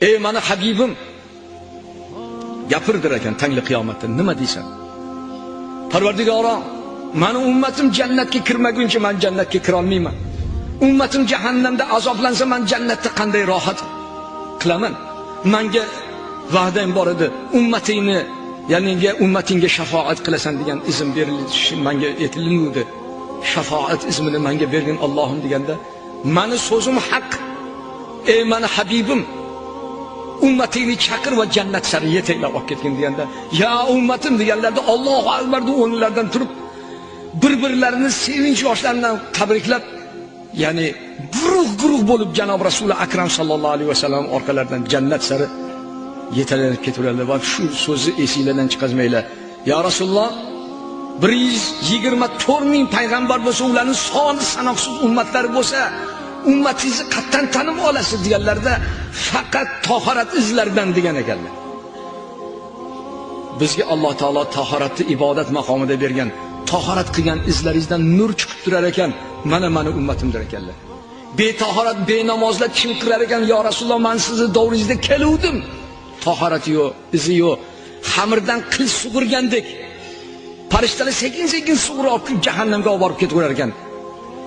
Ey mani habibim, gapirdir ekan tangli qiyomatda nima deysan? Parvardigoro, mani ummatim jannatga kirmaguncha men jannatga kira olmayman. Ummatim jahannamda azoblansa men jannatda qanday rohat qilaman? Menga va'dang bor edi, ummatingni, ya'ni ummatingga shafoat qilasan degan izn berilishi menga aytiluvdi. Shafoat iznini menga bergin Allohim deganda, mani so'zim haq. Ey mani habibim, ummatingni chaqir va jannat sari yetaklab olib ketgin deganda, ya ummatim deganlarda Allohu akbar deb o'rnlaridan turib bir-birlarini sevinch yoshlaridan tabriklab, ya'ni guruh-guruh bo'lib janob Rasuli Akram sallallohu alayhi vasallam orqalaridan jannat sari yetalanib ketaveradilar va shu so'zni esinglardan chiqazmanglar. Ya Rasululloh, 124 ming payg'ambar bo'lsa, ularning soni sanoqsiz ummatlari bo'lsa, ummatingizni qatdan tanib olasiz deganlarda faqat tahorat izlaridan degan ekanlar. Bizga Alloh taolo tahoratni ibodat maqomida bergan. Tahorat qilgan izlaringizdan nur chiqib turar ekan. Mana meni ummatimdir ekanlar. Betahorat, benamozlar chinqirar ekan, ya Rasululloh, men sizni davringizda keluvdim. Tahorati yo'q, izi yo'q. Xamirdan qil sug'urgandek. Farishtalar sekin-sekin sug'urib olib jahannamga olib borib ketaverar ekan.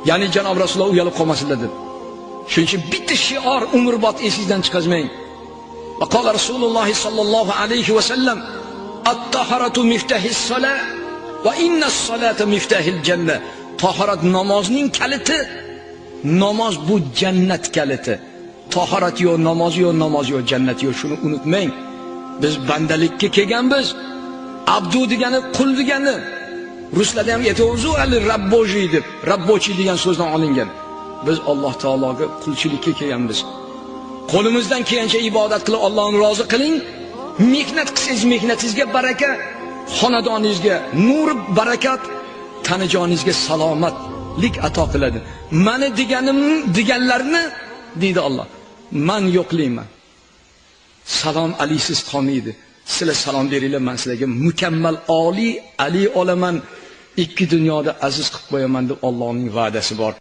Ya'ni janob Rasululloh uyalib qolmasinlar deb. Shuning uchun bitta shior umrbod esingizdan chiqazmang. Va qola Rasululloh sallallohu alayhi va sallam: "At-taharatu miftahis salah va innas salata miftahil janna." Tahorat namozning kaliti, namoz bu jannat kaliti. Tahorat yo'q, namoz yo'q, namoz yo'q, jannat yo'q. Shuni unutmang. Biz bandalikka kelganmiz. Abdu degani qul degani. Ruslarda ham aytamiz-ku, ali rabboji deb, rabbochi degan so'zdan olingan. Biz Alloh taologa qulchilikka kelganmiz. Qo'limizdan kelgancha ibodat qilib Allohni rozi qiling. Mehnat qilsangiz mehnatingizga baraka, xonadoningizga nur barakat, tanajoningizga salomatlik ato qiladi. Mani deganim deganlarni deydi Alloh, men yo'qlayman. Salom alisiz qolmaydi. Sizlar salom beringlar, men sizlarga mukammal oliy ali olaman, ikki dunyoda aziz qilib qo'yaman deb Allohning va'dasi bor.